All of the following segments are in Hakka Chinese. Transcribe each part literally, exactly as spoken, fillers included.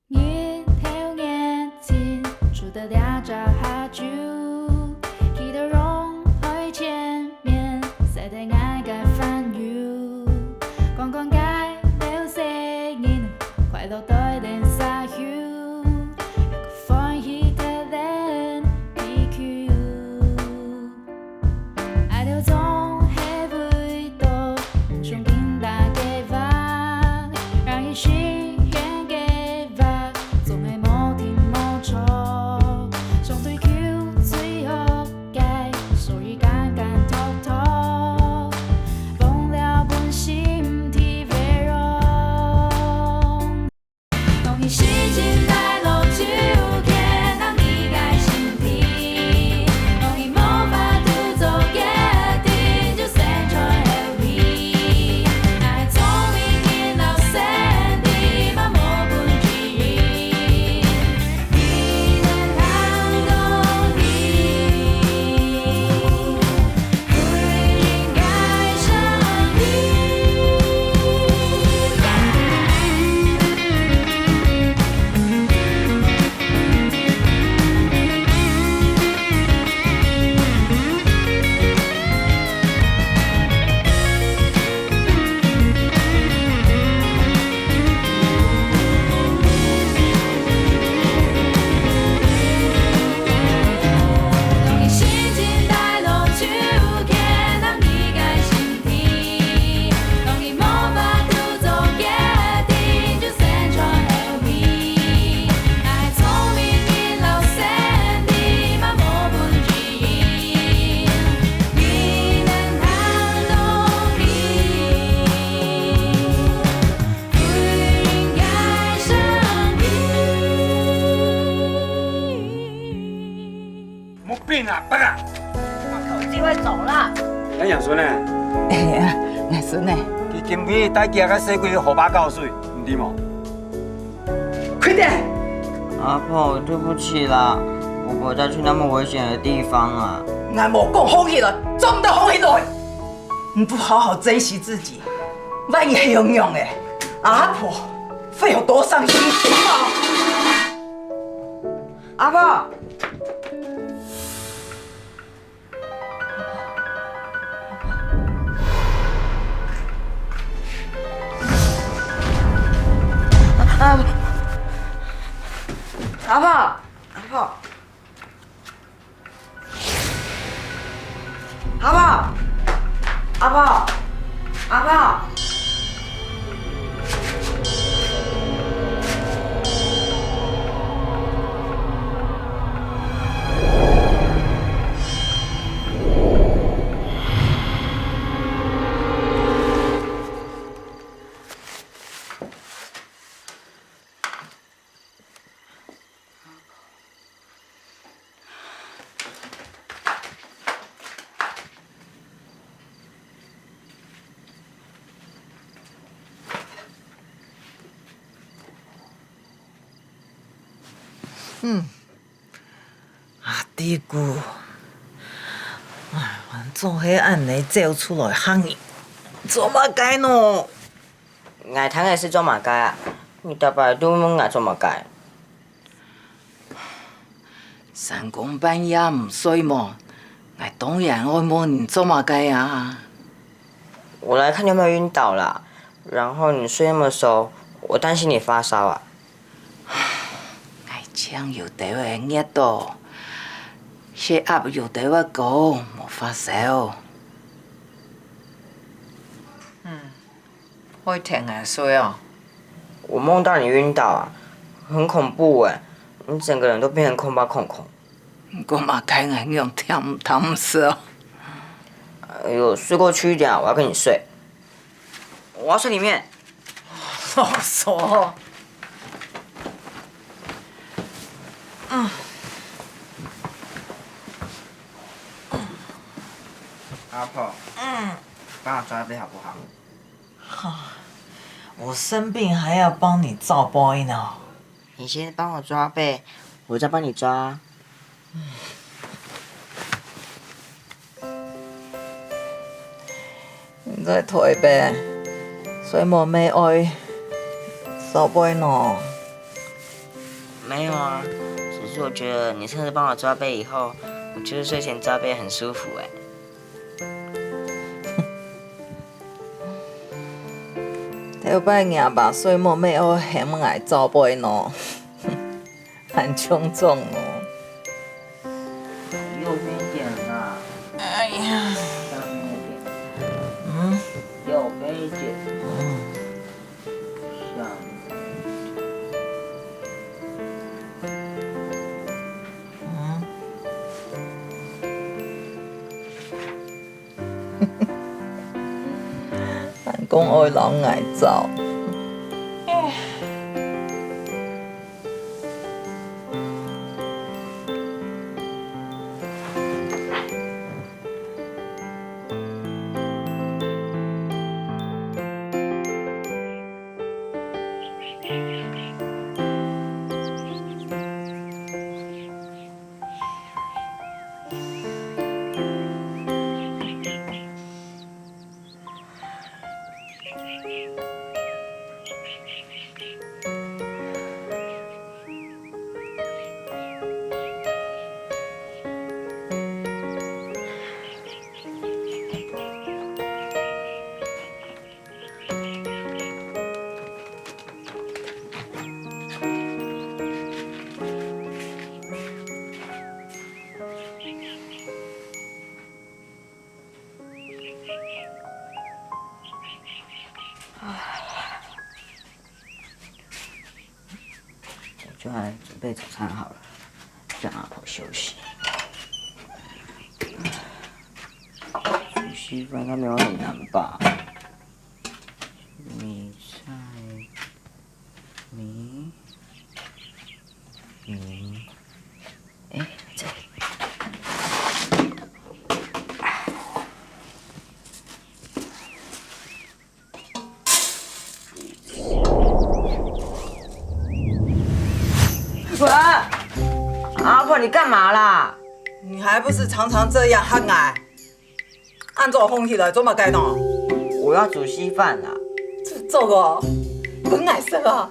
日頭熱情，出得了這下就，企到陽台前面，曬得𠊎个煩憂。看看該兜細人，快樂對等社區，歡喜得人地球。 愛到總係會到，上緊打計畫，讓一時間計畫，總係無停無坐。上追求最好个，所以簡簡單單，忘了本心地為榮。 當你心情低落，就看到你个身體。當你無法度做決定，就先喘口氣。那些聰明人摎先知嘛，無分之一。你能看到你 莫變啊，伯啊！我口氣會走了。咱養孫呢？哎呀，𠊎孫呢？佢今晡日帶幾下个細鬼去河壩搞水，你知無？快點！阿婆，對不起啦，我不會再去那麼危險的地方啊。𠊎無講好起來，做毋得好起來。你不好好珍惜自己，萬一係恁樣誒，阿婆會有多傷心，知無？阿婆！ 阿婆，阿婆，阿婆，阿婆，阿婆。嗯，阿弟牯，哎，還總係恁呢走出來嚇人，做麼个呢？𠊎聽个係做麼个啊？你逐擺都問𠊎做麼个？ 三更半夜毋睡目，𠊎當然愛問你做麼个啊？我來看你有沒有暈倒啦，然後你睡那麼熟，我擔心你發燒啊。𠊎淨有兜仔熱著，血壓有兜仔高，無發燒。嗯。 會㧒𠊎睡哦。我夢到你暈倒啊，很恐怖欸，你整個人都變成空巴空空。你講麼个，𠊎仰聽毋識哦。哎喲，睡過去一點，我要跟你睡。我要睡裡面。囉嗦。嗯。阿婆，嗯。幫我抓背好不好？ 哈，我生病還要幫你照背呢。你先幫我抓背，我再幫你抓。你在台北，所以無乜愛照背呢。没有啊，只是我觉得你上次帮我抓背以后，我觉得睡前抓背很舒服哎。頭擺若爸睡目，乜愛喊𠊎抓背呢，還衝動哦。右邊一點啦。哎呀。上面一點。嗯。右邊一點。嗯。 還講愛摎𠊎走。 我就来准备早餐好了，让阿婆休息。煮稀饭应该没有很难吧？米菜，米，米，哎，这里。 喂，阿婆，你干嘛啦？你还不是常常这样吓𠊎？暗早䟘起来做么个呢？我要煮稀饭啦。做个，分𠊎食啊？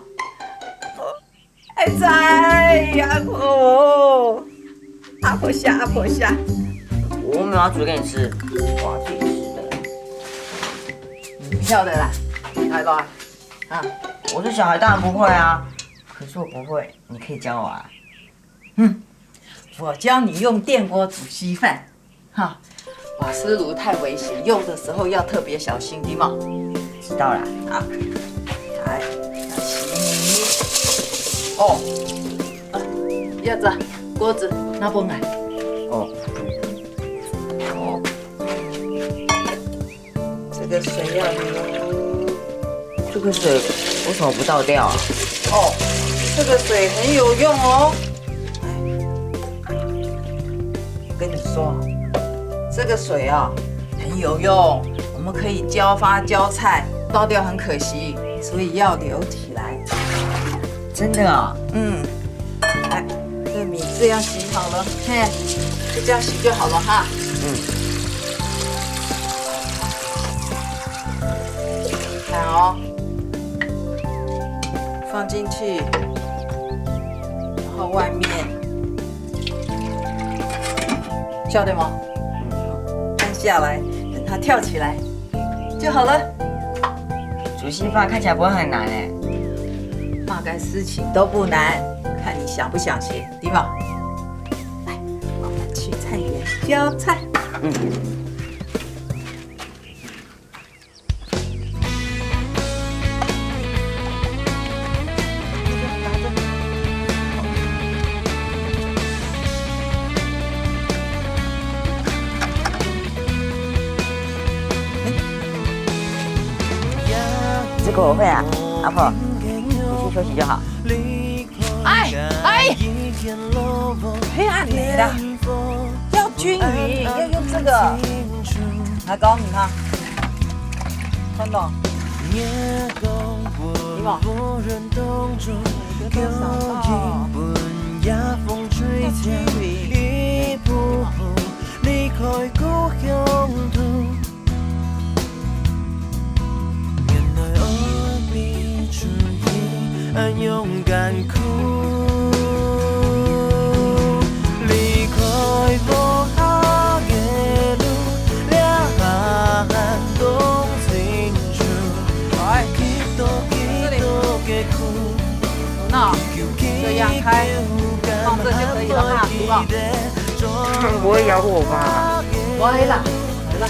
哎呀，哦，阿婆下，阿婆下。我没有要煮给你吃，我要自己吃的。你要的啦，来吧，啊。我是小孩，当然不会啊。可是我不会，你可以教我啊。哼，我教你用电锅煮稀饭。 哈，瓦斯炉太危险，用的时候要特别小心，知道吗？知道啦。好，来，要洗米。哦，啊，叶子，锅子拿过来。哦。哦，这个水要流。这个水为什么不倒掉啊？哦，这个水很有用哦。 我跟你说，这个水啊，很有用，我们可以浇花浇菜，倒掉很可惜，所以要留起来。真的啊？嗯，来，这米是要洗好了，嘿，就这样洗就好了哈。嗯。看哦，放进去，然后外面 晓得吗？嗯。按下来，等它跳起来就好了。煮稀饭看起来不会很难欸。大概事情都不难，看你想不想学，对吧？来，我们去菜园浇菜。嗯。 这个我会啊，阿婆，你去休息就好。哎哎，别按你啦，要均匀，要用这个。来，搞你看，看到？你嘛，有多少到？要均匀。啊，这样开，放这就可以了哈，đúng không？ 不会咬我吧？不会啦，好了。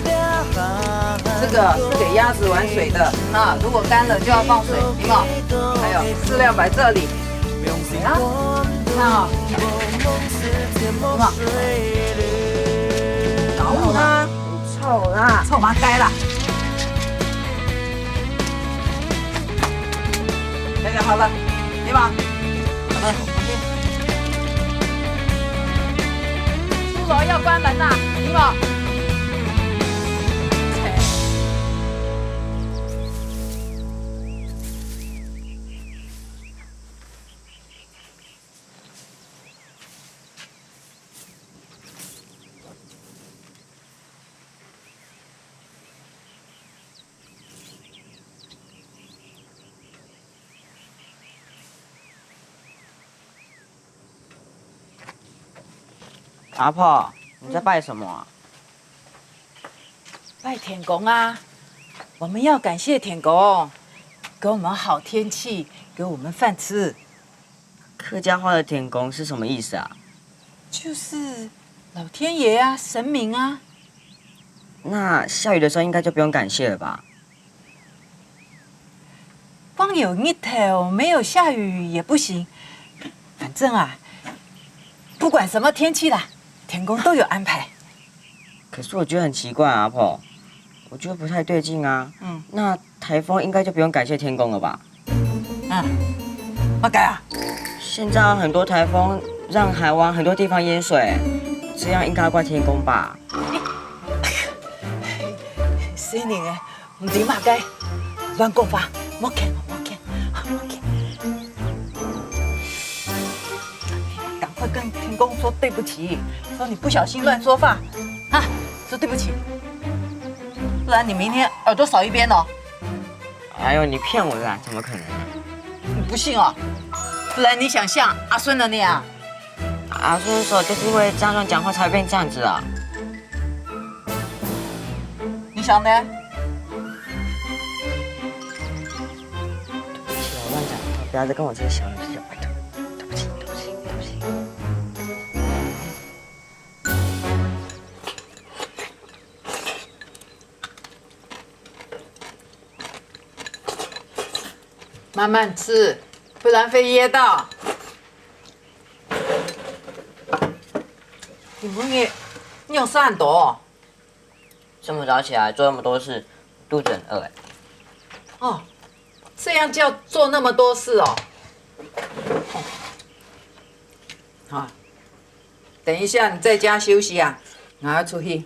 这个是给鸭子玩水的，那如果干了就要放水，đúng không？还有饲料摆这里，啊，那，đúng không？然后呢？臭啦，臭麻该啦。这个好了，对吧？好了，OK。猪笼要关门啦，对吧？阿婆，你在拜什么啊？拜天公啊，我们要感谢天公，给我们好天气，给我们饭吃。客家话的天公是什么意思啊？就是老天爷啊，神明啊。那下雨的时候应该就不用感谢了吧？ 光有日头，没有下雨也不行。反正啊，不管什么天气啦，天公都有安排。可是我觉得很奇怪啊，阿婆，我觉得不太对劲啊。嗯。那台风应该就不用感谢天公了吧？嗯，么个啊？现在很多台风让台湾很多地方淹水，这样应该要怪天公吧？ 細人仔，毋知麼个，亂講話，莫譴，莫譴，莫譴。趕快跟天公說對不起，說你不小心亂說話，啊，說對不起，不然你明天耳朵少一邊哦。哎呦，你骗我的啦，怎么可能啊？你不信哦？不然你想像阿孙的那样。阿孙说就是因为这样乱讲话才会变这样子啊。 你想呢？对不起，我乱讲话，不要再跟我这些小人计较，拜托。对不起，对不起，对不起。慢慢吃，不然会噎到。你们也，你有事很多哦。 这么早起来做那么多事，肚子很饿哎。哦，这样叫做那么多事哦。哦，好，等一下你在家休息啊，我要出去。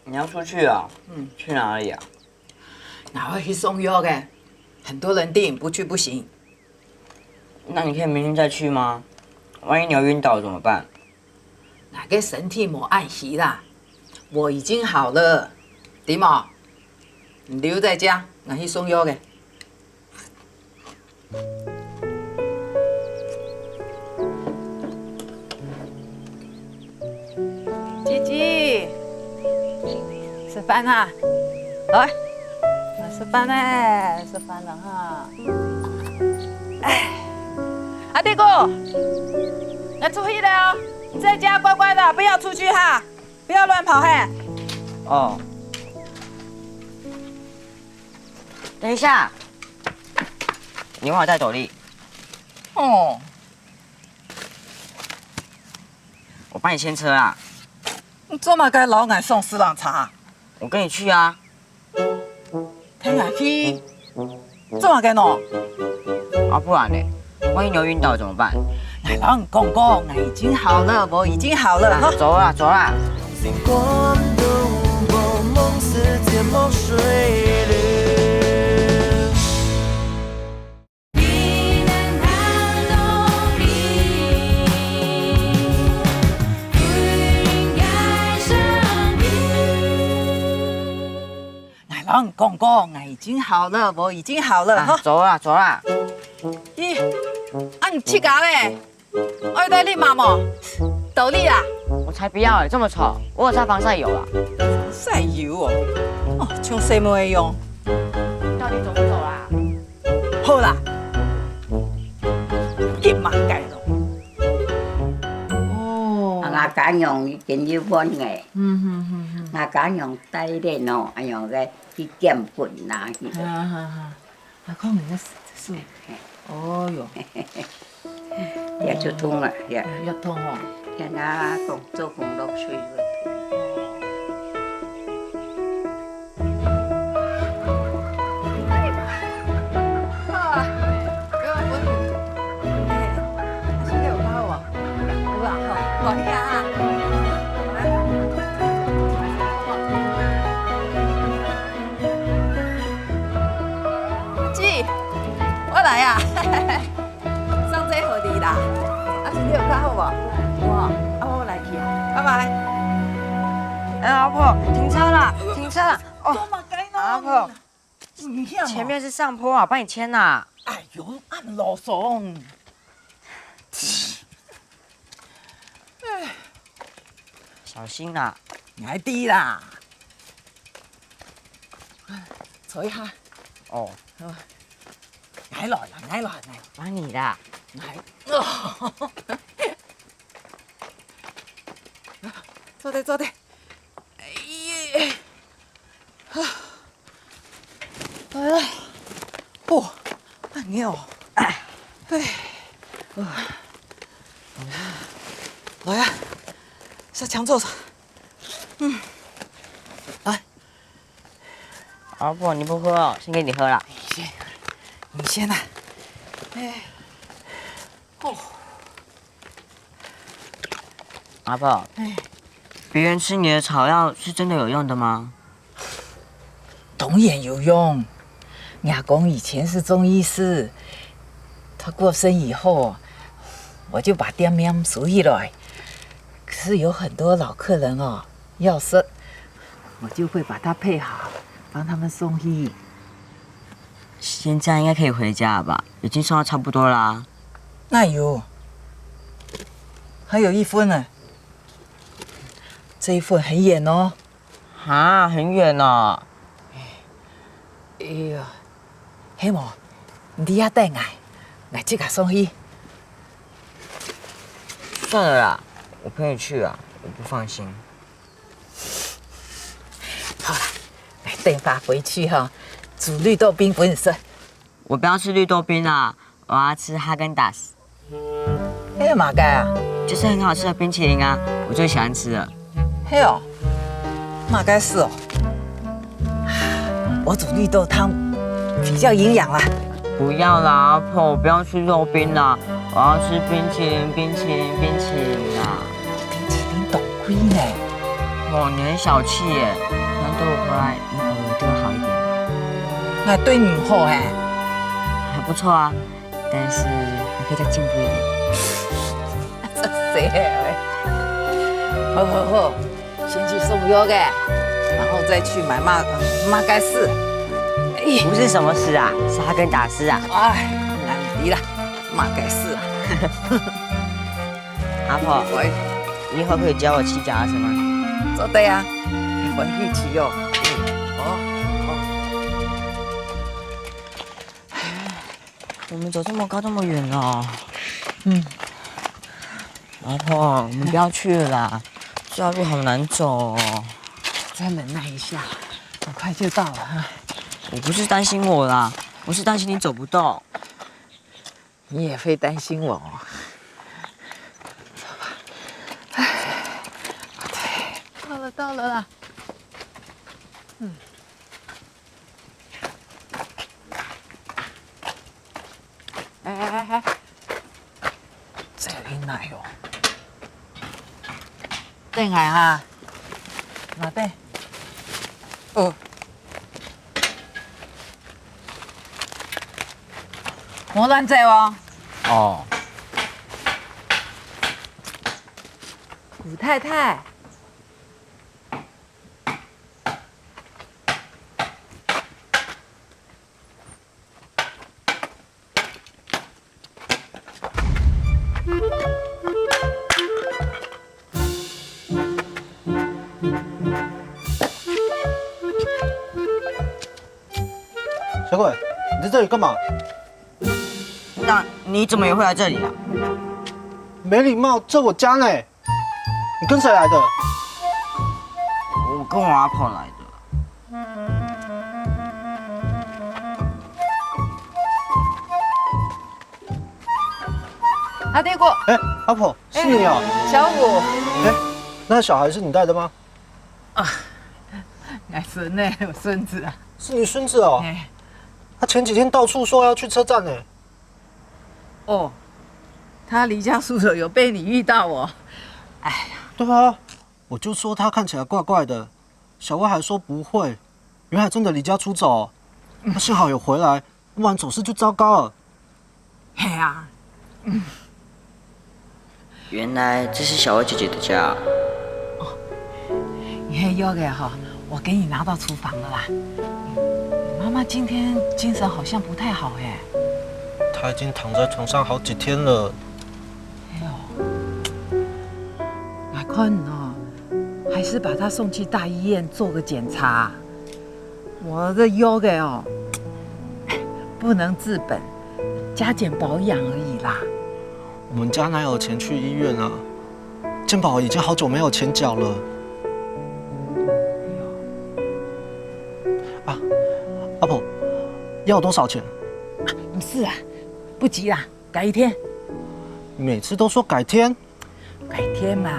你要出去啊？嗯。去哪里啊？我要去送药个，很多人订，不去不行。那你可以明天再去吗？万一你又晕倒怎么办？ 𠊎个身體無恁虛啦，我已經好了，知無？你留在家，𠊎去送藥个。姐姐，食飯啊！來，來食飯咧，食飯了哈。哎，阿弟哥， 𠊎出去了哦，你在家乖乖的，不要出去哈，不要亂跑嘿。哦。等一下，你忘了帶斗笠。哦。我幫你牽車啊。你做麼个摎𠊎上四輪車啊？我跟你去啊。 𢯭𠊎去做麼个喏？啊，不然呢？萬一你又暈倒怎麼辦？𠊎摎你講過，𠊎已經好了，我已經好了，哈。走啦，走啦。𠊎摎你講過，𠊎已經好了，我已經好了，啊，哈。走啦，走啦。咦，啊，你自家咧？愛帶笠嘛無？斗笠啊？我才不要欸，這麼醜，我有擦防曬油啊。防曬油哦，哦，像細妹一樣。到底走不走啦？好啦，家娘已經有份个，嗯哼哼哼。啊，家娘帶咧喏，哎喲，个去撿分拿去。哈哈哈。啊，看人家手，哦哟。也就痛了，也。也痛哦。也那工作工落去了。 姊，我來啊！ 送這予你啦。啊，身體有較好無？有啊，啊，我來去啊，拜拜。哎，阿婆，停車啦，停車啦！哦，做麼个呢？阿婆，危險哦。前面是上坡啊，我幫你牽啦。哎喲，恁囉嗦。哎。小心啦。𠊎知啦。坐一下。哦。好。 來了，來了，來了，來了。哪裡啦？來，哦。坐咧，坐咧。哎呀，啊，來了。哦，恁樣哦。哎，哦。來啊，上前坐坐。嗯，來。 阿婆，你不喝哦，先給你喝啦。你先，你先啊。哎，哦。阿婆，哎。別人吃你的草藥是真的有用的嗎？當然有用。阿公以前是中醫師，他過身以後，我就把店面收起來。可是有很多老客人哦，要吃， 我就會把它配好，幫他們送去。現在應該可以回家了吧？已經送到差不多啦。哪有？還有一份呢。這一份很遠哦。哈，很遠哦。哎呀，係無，你在這等𠊎，𠊎自家送去。算了啦，我陪你去啊，我不放心。 好啦，等下回去哈，煮綠豆冰分你食。我不要吃綠豆冰啦，我要吃哈根達斯。那是麼个啊？就是很好吃的冰淇淋啊，我最喜歡吃了。係哦，麼个事哦？我煮綠豆湯比較營養啦。不要啦，阿婆，我不要吃豆冰啦，我要吃冰淇淋，冰淇淋，冰淇淋啦。冰淇淋當貴呢。哦，你很小氣耶，難得我回來，你耳朵好一點吧？那對你好哎。還不錯啊，但是還可以再進步一點。這誰哎？好好好， 先去送藥个，然後再去買麼，麼个斯。哎，不是什麼斯啊，是哈根達斯啊。哎，難理啦，麼个斯啊。阿婆，喂。你以後可以教我騎腳踏車嗎？做得啊，歡喜騎哦。哦，好。 我們走這麼高這麼遠了。嗯。阿婆，我們不要去了啦，這條路好難走哦。再忍耐一下，很快就到了哈。我不是擔心我啦，我是擔心你走不動。你也會擔心我哦。走吧。哎，對。到了，到了啦。嗯。 哎哎哎哎，這裡哪有？等下哈，那等。哦。莫亂走哦。哦。古太太。 小鬼，你在這裡幹嘛？那你怎麼也會來這裡啊？沒禮貌，這我家呢。你跟谁来的？我跟我阿婆来的。阿弟哥，哎，阿婆，是你哦。小五，哎，那小孩是你带的吗？外孙呢，有孙子啊。是你孙子哦。哎，他前几天到处说要去车站呢。哦，他离家出走，有被你遇到哦。对啊，我就说他看起来怪怪的，小薇还说不会，原来真的离家出走哦。他幸好有回来，不然走失就糟糕了。嘿啊，原来这是小薇姐姐的家。你还要的哈，我给你拿到厨房了啦。妈妈今天精神好像不太好哎。他已经躺在床上好几天了。哎呦，我看哦，还是把他送去大医院做个检查。我这腰的哦，不能治本，加减保养而已啦。我们家哪有钱去医院啊？健保已经好久没有钱缴了。啊，阿婆，要多少钱？不是啊，不急啦，改一天。你每次都说改天。改天嘛，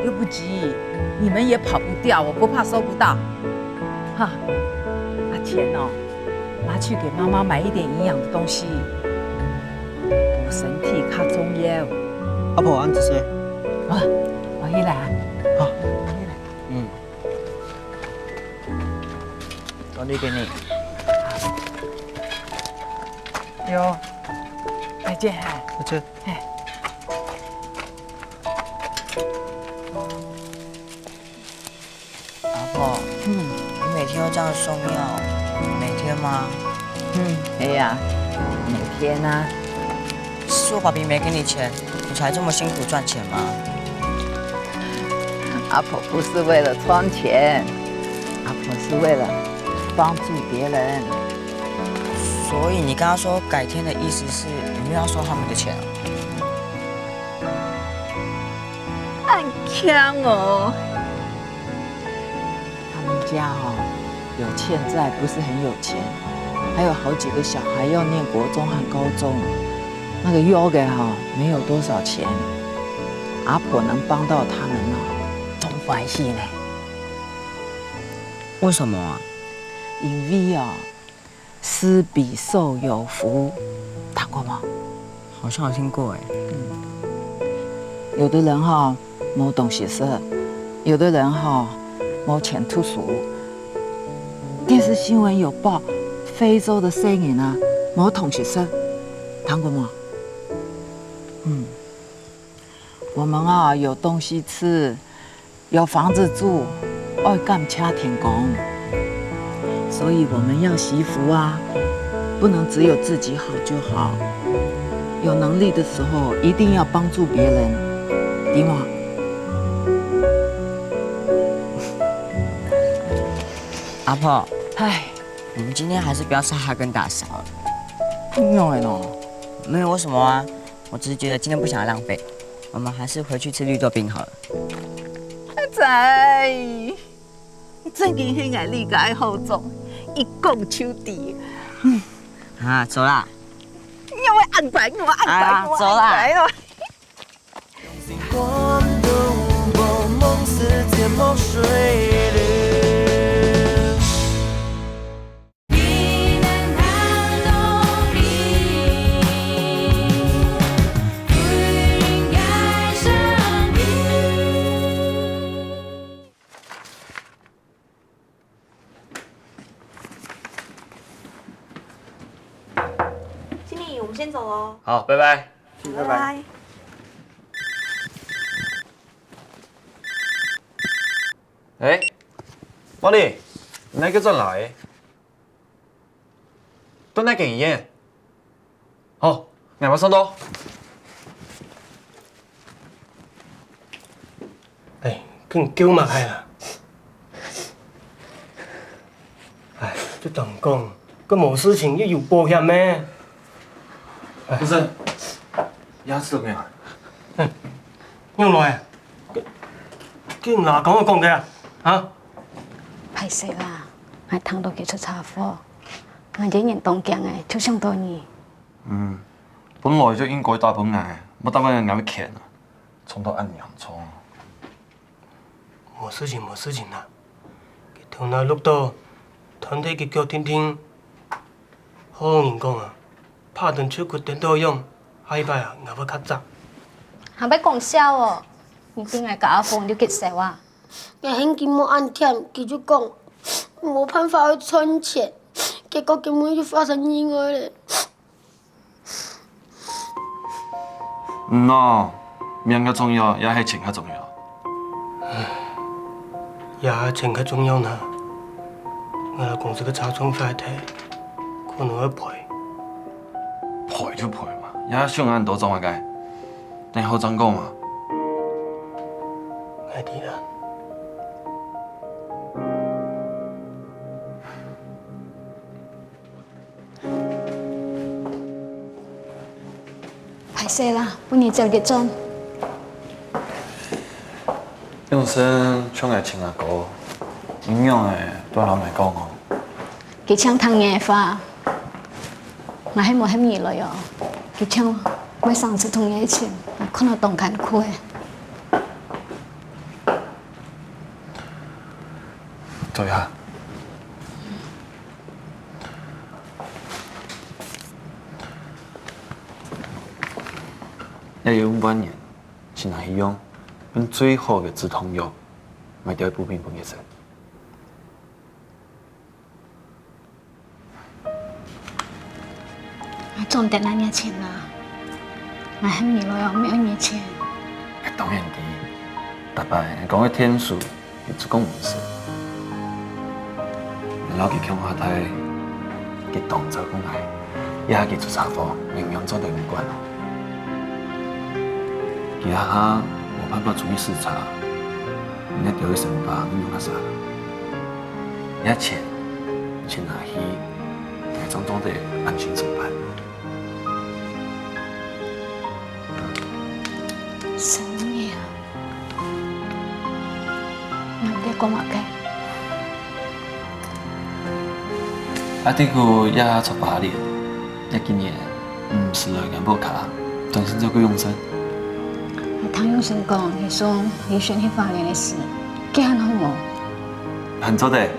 又不急，你们也跑不掉，我不怕收不到。哈，啊钱哦，拿去给妈妈买一点营养的东西，补身体较重要。阿婆，恁仔細。啊，我一来啊，好。我一来。嗯。我这给你。有，再见哈。再见。嘿。阿婆，嗯你每天都这样送药，每天吗？嗯，哎呀，每天啊。是我爸比没给你钱，你才这么辛苦赚钱吗？阿婆不是为了赚钱，阿婆是为了帮助别人。所以你刚刚说改天的意思是你没有要收他们的钱啊？很强哦。他们家哦，有欠债，不是很有钱，还有好几个小孩要念国中和高中。那个约给哈，没有多少钱，阿婆能帮到他们哦，真欢喜呢。为什么啊？因为哦，施比受有福，听过吗？好像有听过哎。有的人哈，无东西食，有的人哈，无钱读书。电视新闻有报，非洲的少年啊，无东西食，听过吗？嗯，我们啊，有东西吃，有房子住，爱感谢天公。所以我们要惜福啊，不能只有自己好就好。有能力的时候，一定要帮助别人，对吗？阿婆，唉，我们今天还是不要吃哈根达斯好了。怎样的呢？没有为什么啊，我只是觉得今天不想要浪费，我们还是回去吃绿豆冰好了。阿仔，你真经係𠊎理解好重，一讲就知。啊，走啦。你有冇安排？你有冇安排？哎呀你有冇走啦安排哦。经理，我们先走喽。好，拜拜。拜拜。哎，毛利，你哪个转来？到哪个医院？好，𠊎马上到。哎，跟你叫嘛开啊？哎，就同你讲，个无事情又有保险咩？不是，牙齿都没有。用来，該你阿公講个啊？啊？歹勢啦，𠊎聽到佢出車禍，𠊎个人當驚个，就想到你。嗯，本來就應該打分𠊎，無打分𠊎會譴啊，衝到恁嚴重。無事情，無事情啦。佢頭那搦到，斷忒佢腳定定。好人講啊，拍斷手骨顛倒勇，下一擺啊，𠊎會較早。還會講笑哦！你對𠊎佮阿鳳有幾熟啊？ 𠊎喊佢莫恁悿，佢就講無辦法愛賺錢，結果根本就發生意外了。嗯喏，命較重要，也係錢較重要？也係錢較重要呢。𠊎老公這个車撞壞忒，可能愛賠。賠就賠嘛，也想恁多做麼个？等好正講嘛。𠊎知啦。 歹勢啦，分你走一轉。永生像𠊎親阿哥，你仰會都摎𠊎講哦？佢淨聽你个話，𠊎係無喊你來哦。佢淨會想著同你个錢，𠊎看到當艱苦誒。坐下。 也有五萬元，盡量去用，用最好个止痛藥，買兜補品分佢食。𠊎賺得哪有錢啊？𠊎喊你來哦，毋係愛你錢。𠊎當然知，逐擺𠊎講个天數， 佢就講毋識。𠊎摎佢共下大，佢當照顧𠊎，這下佢出車禍，𠊎仰做得毋管哦。佢這下無辦法出去駛車，你兜个身板仰結煞？這錢，錢拿去，𠊎正做得安心上班。 生日啊，𠊎毋知講麼个。阿弟牯這下出花蓮，這幾年毋使來𠊎屋下，專心照顧永生。𠊎聽永生講，你送李璇去花蓮个事，佢還好無？還做得，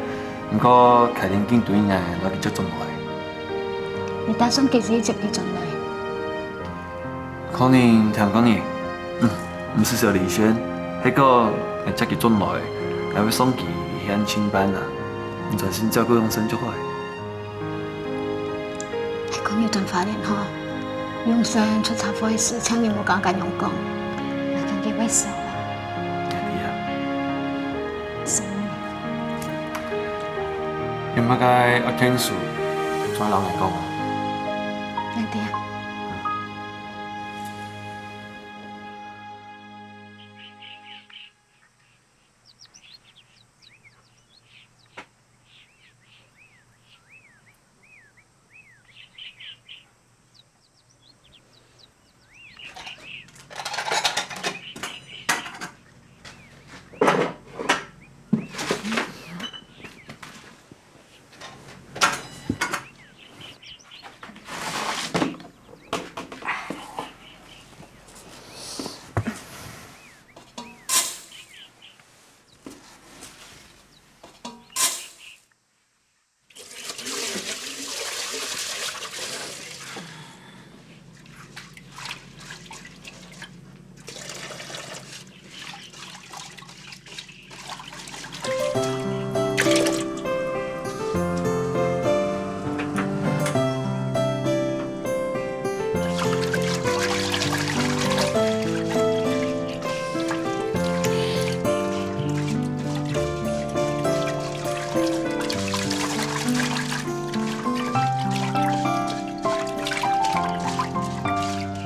毋過開定緊對𠊎摎佢接轉來。你打算幾時接佢轉來？ 可能聽講呢，嗯，毋使愁李璇，係講𠊎接佢轉來，𠊎會送佢去縣城辦啊，你專心照顧永生就好。係講有轉花蓮吼，永生出車禍个事，請你莫摎𠊎娘講，𠊎驚佢會愁啊。𠊎知啊。生日。有麼个愛勸事，再摎𠊎講啊。𠊎知啊。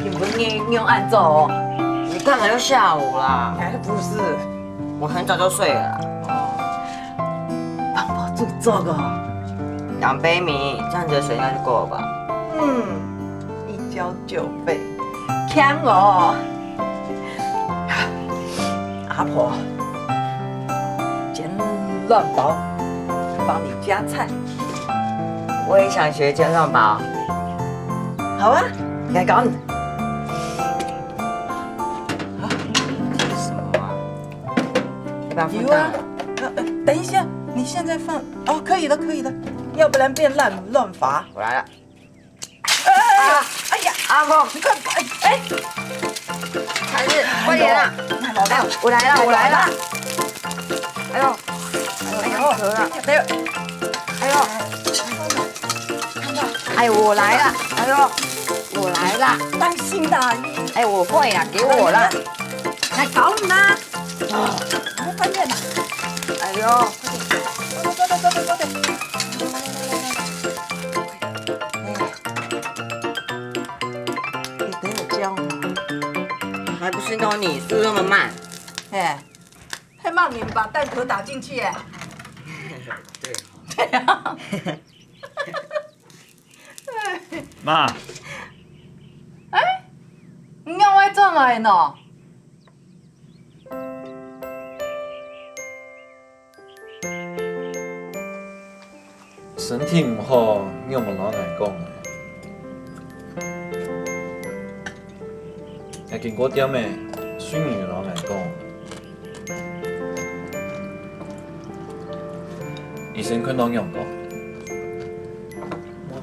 今晡日仰恁早？你看還有下午啦。才不是，我很早就睡了啦。哦，幫我煮粥哦。兩杯米，這樣子的水應該就夠了吧？嗯，一窖九杯。嗆哦。阿婆，卵包，帮你加菜。我也想学煎卵包。好啊，来搞你。啊，这是什么啊？要不要放有啊蛋啊？呃，呃，等一下，你现在放哦，可以了，可以了，要不然变烂卵法。我来了。 啊，哎呀，阿公，你快，哎，哎，还是快点啊！哎，我来了，我来了。哎呦，哎呦，哎呦，哎呦，哎呦，我来了，哎呦，我来了。当心啦！哎，我会啦，给我啦。来搞你啦！啊，快点啦！哎呦，快点，快点，快点，快点，快点！ 你等我教你。还不是都你速度那么慢。哎，还慢，你把蛋壳打进去哎。对。对啊。妈，哎，你仰会转来喏？ 身體毋好，你有無摎𠊎講啊？𠊎經過店仔，順便有摎𠊎講。醫生看到仰般？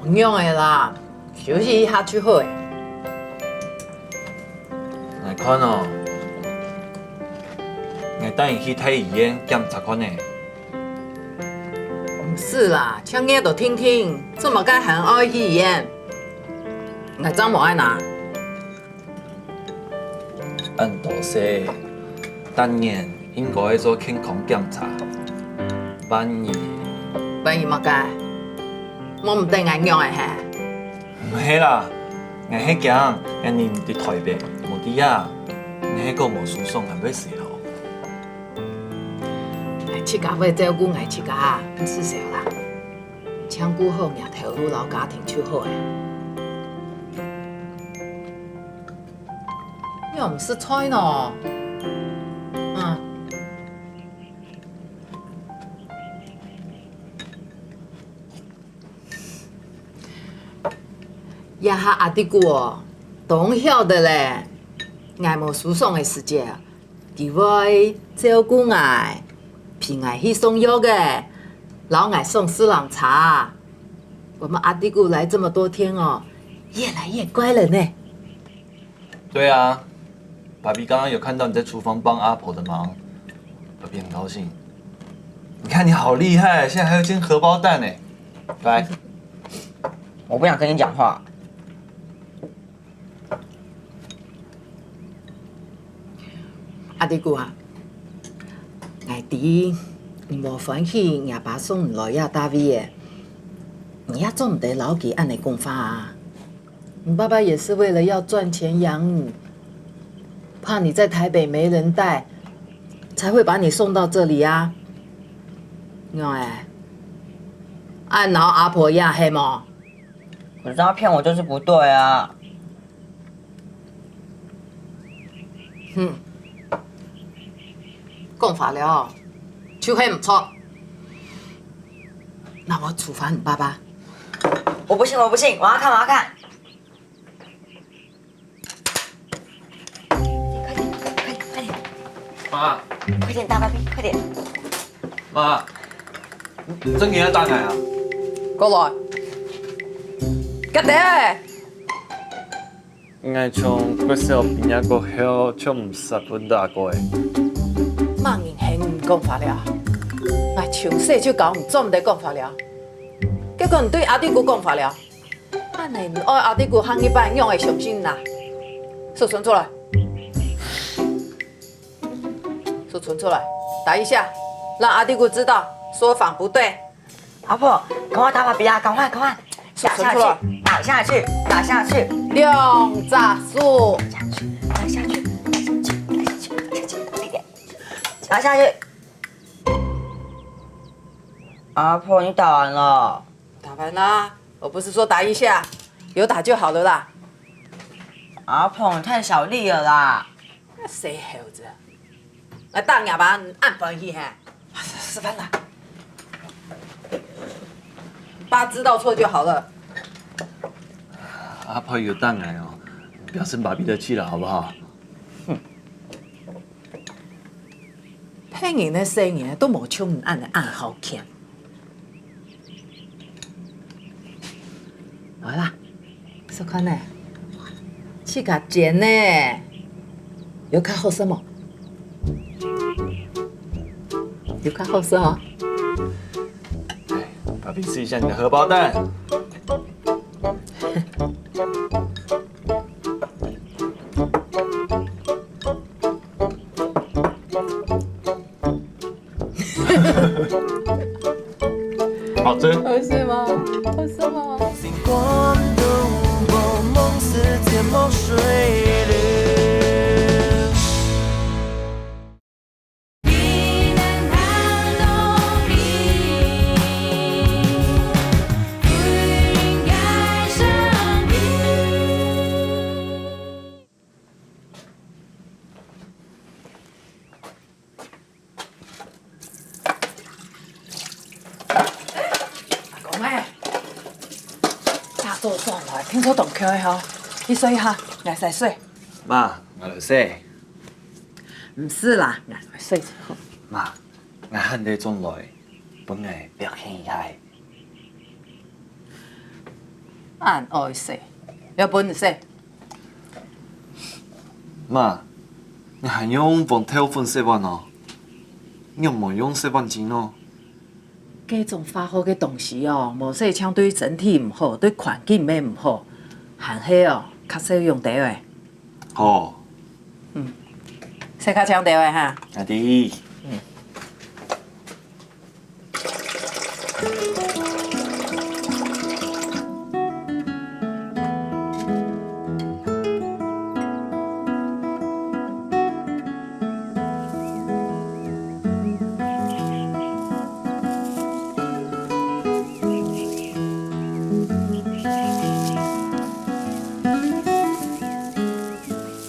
無仰仔啦， 休息一下就好欸。𠊎看哦，𠊎帶你去大醫院檢查看呢。毋使啦，像𠊎都定定，做麼个還愛去醫院？𠊎正無愛拿。 恁多歲，逐年應該愛做健康檢查。萬一，萬一麼个？莫毋得𠊎仰仔係？毋係啦，𠊎係驚𠊎人在台北無在啊，你係講無舒爽還會死好。𠊎自家會照顧𠊎自家，毋使愁啦。淨顧好若頭路摎家庭就好欸。 你又毋食菜喏？啊。這下阿弟牯哦，當曉得咧，𠊎無舒爽个時節，佢會照顧𠊎，陪𠊎去送藥仔，摎𠊎送四郎茶。我們阿弟牯來這麼多天哦，越來越乖了呢。 對啊，爸比剛剛有看到你在廚房幫阿婆的忙，爸比很高興。你看你好厲害，現在還會煎荷包蛋呢。來，我不想跟你講話。阿弟牯啊，𠊎知你無歡喜若爸送你來這搭位仔，你也做毋得摎佢恁仔講話啊。 你爸爸也是為了要賺錢養你，怕你在台北沒人帶，才會把你送到這裡啊。仰仔，恁摎阿婆也係無？可是他騙我就是不對啊。哼，講話了，就係毋著。那我處罰你爸爸。 我不信，我不信，我要看，我要看。快點，快點，快點，快點，媽，快點，大爸比，快點。媽，你真个愛打𠊎啊？過來。該得！ 𠊎從國小畢業過後，就毋識分打過咧。麼人喊你講話了？𠊎從細就教你做毋得講話了，結果你對阿弟牯講話了。恁仔你愛阿弟牯下一擺仰仔相信你啊？手伸出來。 手伸出來，打一下，讓阿弟牯知道說謊不對。阿婆，趕快打爸比啊，趕快，趕快，打下去，打下去，打下去，兩隻手。打下去，打下去，打下去，打下去，打下去，打下去，打下去。阿婆，你打完了？打完啦，我不是說打一下，有打就好了啦。阿婆，你太小力了啦。 細猴子，𠊎打若爸恁歡喜嘿？食飯啦，爸知道錯就好了。阿婆有打𠊎哦，表示爸比得起了，好不好？別人个細人都無像你恁樣恁好看。好啦，試看呢，自家煎呢，有較好食無？有較好食哦。哎，爸比試一下你的荷包蛋。 好吃。好吃嗎？好吃嗎？阿公欸，打早轉來，聽說當𤸁吼，去睡一下，𠊎先睡。媽，𠊎來睡。毋使啦，𠊎來睡就好。媽，𠊎喊你轉來，分𠊎放鬆一下。恁愛睡，愛分你睡。 媽，你還用黃豆粉洗碗哦？你又無用洗碗精哦？該種化學个東西哦，無洗淨對身體毋好，對環境乜毋好。還係哦，較少用兜仔。好。嗯，洗較淨兜仔哈。阿弟。嗯。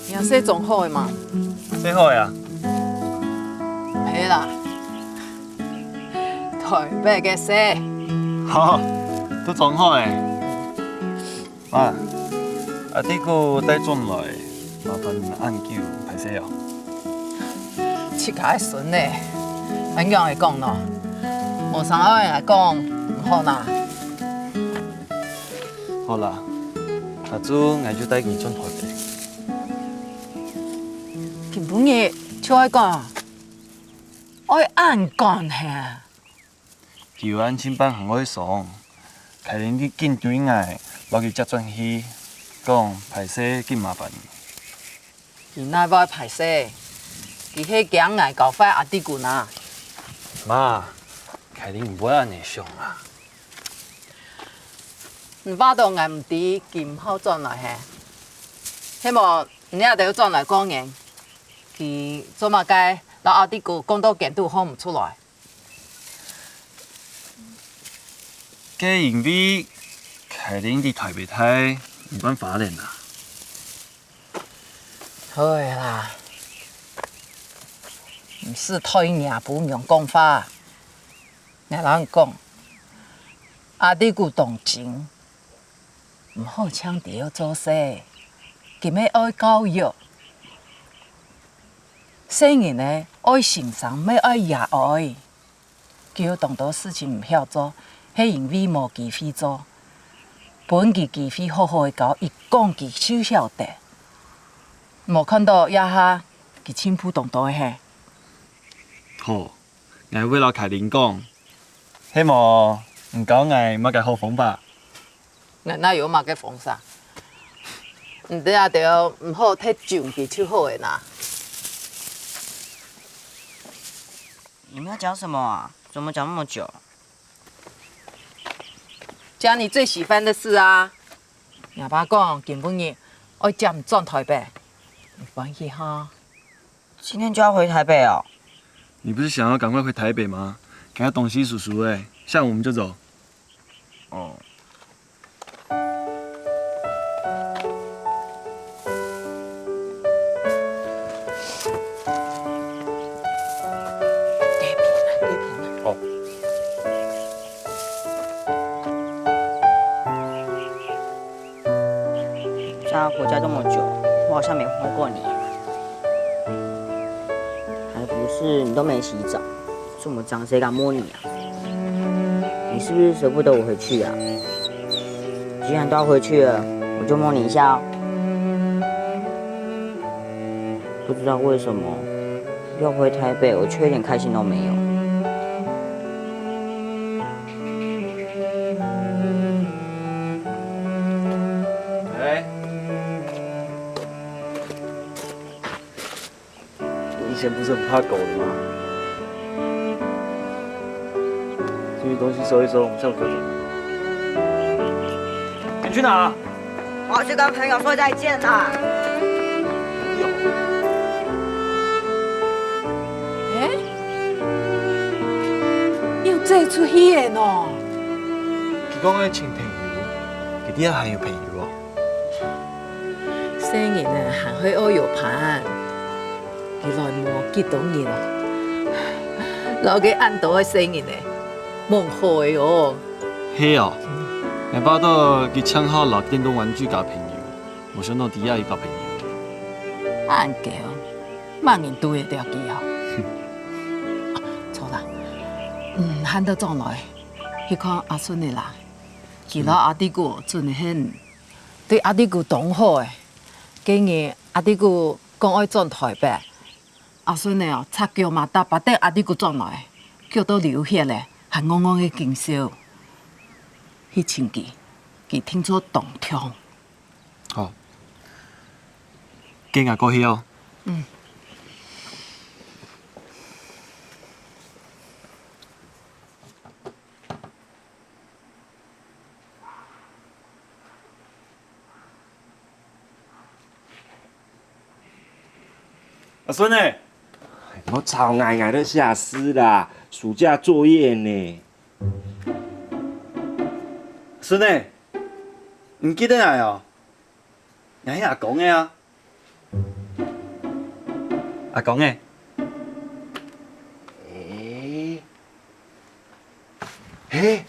若洗裝好了嗎？洗好了啊。毋係啦，台北个洗。好，都裝好了。媽，阿弟牯帶轉來，麻煩恁久，歹勢哦。自家个孫呢，恁樣會講喏，無常愛來講，毋好啦。 好啦，下晝𠊎就帶佢轉台北。今晡日就愛講，愛恁趕係啊？佢有恁盡辦還愛爽，凱琳緊追𠊎，摎佢接轉去，講歹勢緊麻煩。 佢哪會歹勢？佢係驚𠊎搞壞阿弟牯哪。媽，凱琳毋會恁樣想啊。你話到𠊎毋知佢毋好轉來係？係無，你這兜轉來過年，佢做麼个摎阿弟牯講到間肚好毋出來？ 該因為凱琳在台北大，毋慣花蓮啊。好了啦，毋使對若餔娘講話。𠊎摎你講，阿弟牯當精，毋好淨知愛做事，佢乜愛教育。細人仔愛先生乜愛爺哀。 佢有當多事情毋曉做，係因為無機會做。分佢機會好好个教，一講佢就曉得。無看到這下佢進步當多个係。好，𠊎會摎凱琳講。係無，你教𠊎麼个好方法？ 𠊎哪有麼个方法？你兜這兜毋好忒重佢就好了哪。你們要講什麼啊？怎麼講那麼久？講你最喜歡的事啊。若爸講今晡日愛接你轉台北，你歡喜哈？今天就要回台北哦？你不是想要趕快回台北嗎？趕快東西收收欸，下午我們就走。 哦。哦。好像没摸过你。还不是你都没洗澡，这么脏，谁敢摸你啊？你是不是舍不得我回去啊？既然都要回去了，我就摸你一下哦。不知道为什么，要回台北，我却一点开心都没有。哎，你以前不是很怕狗的吗？这些东西收一收，我们下午就走。你去哪？我要去跟朋友说再见啦。哎，又再出去了喏。佢講愛尋朋友，佢底下還有朋友哦。 細人仔還會愛有伴，佢來無幾多日啊，摎佢恁多个細人仔，無好个哦。係哦，𠊎恅著佢淨好摎電動玩具交朋友，無想著底下有交朋友。恁狗，麼人堵會著佢啊？著啦，嗯，還得轉來去看阿順仔啦。佢摎阿弟牯準係 對阿弟牯當好欸。該日阿弟牯講愛轉台北，阿順仔哦，赤腳嘛踏，揹等阿弟牯轉來，腳都流血咧，還戇戇个緊笑。去尋佢，佢定著當暢。好，該𠊎過去哦。嗯。 阿順仔，莫吵𠊎，𠊎在寫詩啦，暑假作業呢。阿順仔，你記得𠊎哦？𠊎係阿光仔啊。阿光仔。欸， 嘿，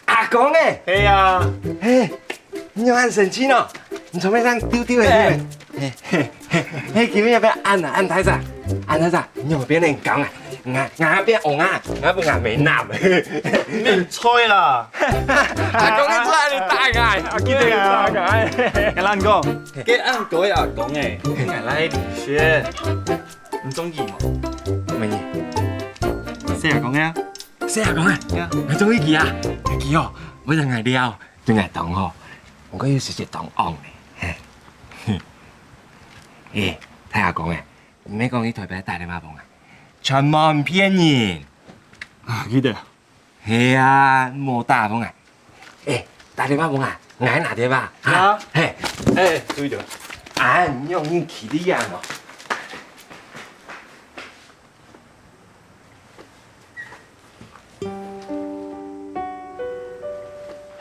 阿光欸！係啊。嘿，你仰恁神氣呢？你做麼个恁丟丟个？嘿，嘿，嘿，今日變恁啊，恁大隻，恁大隻，你仰變恁光啊？𠊎，𠊎變紅啊，𠊎分𠊎妹攬。你錯啦！阿光你做恁樣打𠊎，阿光你打𠊎。𠊎摎你講，該恁高个阿光欸，𠊎來領先。 你中意無？麼个？細阿光啊？細阿光啊？呀。𠊎中意佢啊！佢哦，會同𠊎尞，對𠊎當好，毋過有時節當戇呢。嘿。欸，大阿光欸，你毋係講去台北打電話分𠊎，全無騙人。啊，記得。 係啊，無打分𠊎。欸，打電話分𠊎，𠊎拿電話。啊？嘿。欸，注意點。啊，你用你起的樣哦。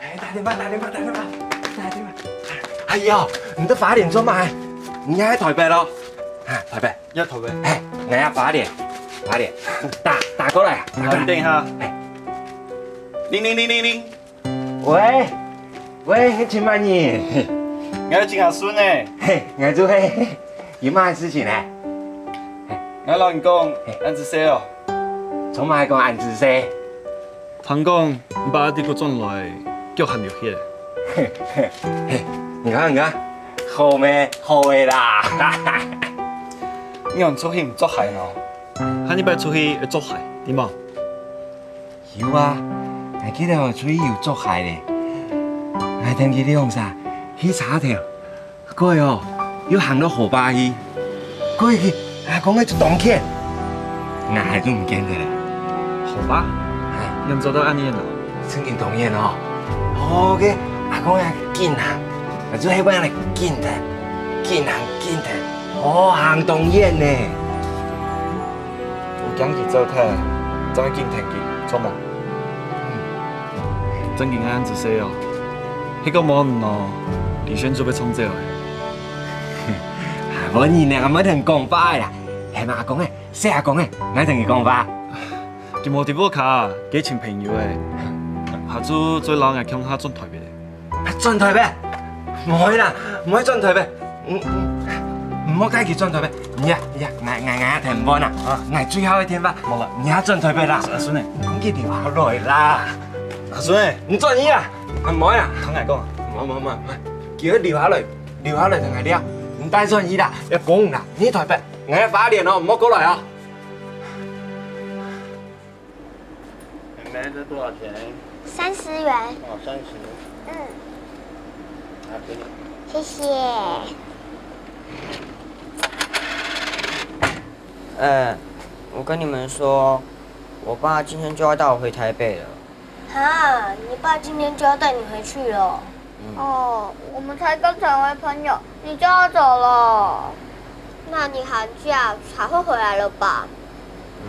欸，打電話，打電話，打電話，打電話。哎喲，你在花蓮做麼个？你還在台北咯？啊，台北。 要投喂。哎，𠊎也八點，八點，打，打過來啊，打過來。等一下。哎。鈴鈴鈴鈴鈴。喂，喂，你尋麼人？𠊎尋阿順呢。嘿，𠊎就係，有麼个事情呢？𠊎摎你講，恁仔細哦。做麼个講恁仔細？ 聽講你摎阿弟牯轉來，腳還流血。嘿，你看，你看，好咩？好个啦。你仰出去毋著鞋呢？下二擺出去愛著鞋，知無？有啊，𠊎記得𠊎出去有著鞋咧。𠊎跈佢兩儕去車頭， 過哦，又行到河壩去，過去，阿公个就當譴，𠊎還就毋見忒了。河壩？哎。仰做到恁遠哦？正經當遠哦。好个，阿公个緊行，𠊎就係愛恁緊跈，緊行緊跈，好行當遠呢。 你驚佢走忒，正緊跈佢，著無？正經恁仔細哦，係講無你哦，李軒就會衝走了。啊，無你呢，𠊎無同你講話个啦。係嘛，阿公欸，細阿公欸，𠊎同你講話。佢無在屋下，佢尋朋友欸，下晝再摎𠊎共下轉台北。 轉台北？毋會啦，毋會轉台北。嗯，嗯。莫介佢轉台北，你啊，你啊，𠊎𠊎𠊎電話啦，啊，𠊎最後个電話，無啦，你啊轉台北啦。阿順呢？你講佢留下來啦。阿順呢？你轉去啦，啊，無啦。同𠊎講。無無無無，叫佢留下來，留下來同𠊎尞，你帶轉去啦，要講啦，你台北，𠊎花蓮哦，莫過來哦。 妹妹，这多少钱？三十元。哦，三十。嗯。好，给你。谢谢。呃，我跟你们说，我爸今天就要带我回台北了。哈，你爸今天就要带你回去了？嗯。哦，我们才刚成为朋友，你就要走了？那你寒假才会回来了吧？嗯。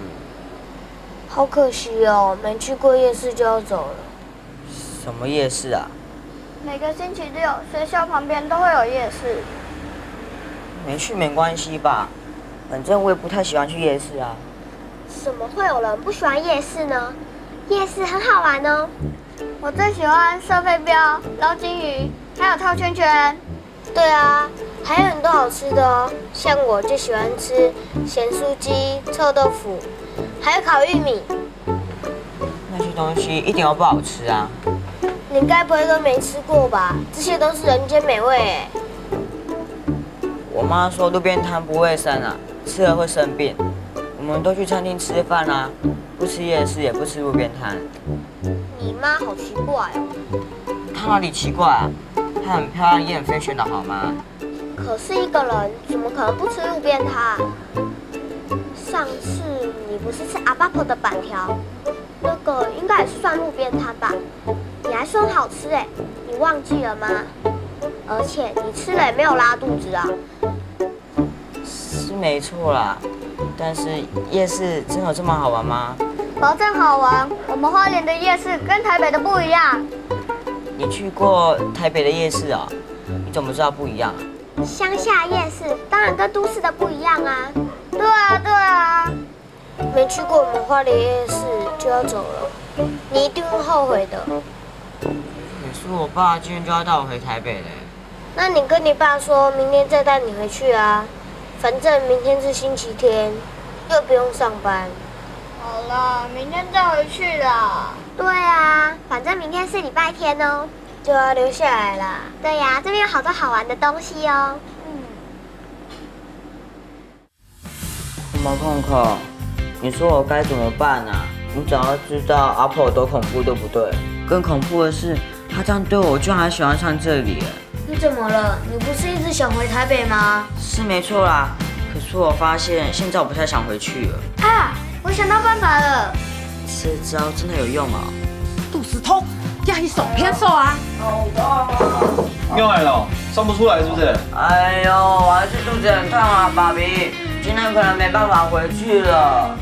好可惜哦，没去过夜市就要走了。什么夜市啊？每个星期六，学校旁边都会有夜市。没去没关系吧？反正我也不太喜欢去夜市啊。怎么会有人不喜欢夜市呢？夜市很好玩哦。 我最喜欢射飞镖、捞金鱼，还有套圈圈。对啊，还有很多好吃的哦，像我最喜欢吃咸酥鸡、臭豆腐，还有烤玉米。那些东西一点都不好吃啊！你该不会都没吃过吧？这些都是人间美味哎。我妈说路边摊不卫生啊，吃了会生病。我们都去餐厅吃饭啊，不吃夜市也不吃路边摊。 你妈好奇怪哦。她哪里奇怪啊？她很漂亮，也很 fashion 的好吗？可是一个人怎么可能不吃路边摊？上次你不是吃阿爸婆的粄条，那个应该也是算路边摊吧？你还说很好吃哎，你忘记了吗？而且你吃了也没有拉肚子啊。 是没错啦，但是夜市真的有这么好玩吗？保证好玩，我们花莲的夜市跟台北的不一样。你去过台北的夜市哦？你怎么知道不一样啊？乡下夜市当然跟都市的不一样啊。对啊，对啊。 没去过我们花莲夜市就要走了，你一定会后悔的。可是我爸今天就要带我回台北嘞。那你跟你爸说，明天再带你回去啊，反正明天是星期天，又不用上班。好啦，明天再回去啦。对啊，反正明天是礼拜天哦，就要留下来啦。对呀，这边有好多好玩的东西哦。嗯。 我没空空，你说我该怎么办啊？你早就知道阿婆有多恐怖，对不对？更恐怖的是，她这样对我，我居然还喜欢上这里耶。你怎么了？你不是一直想回台北吗？是没错啦，可是我发现现在我不太想回去了。啊，我想到办法了。这招真的有用哦。肚屎痛， 行去上厕所啊！又来了，上不出来是不是？哎呦，我还是肚子很痛啊，爸比，今天可能没办法回去了。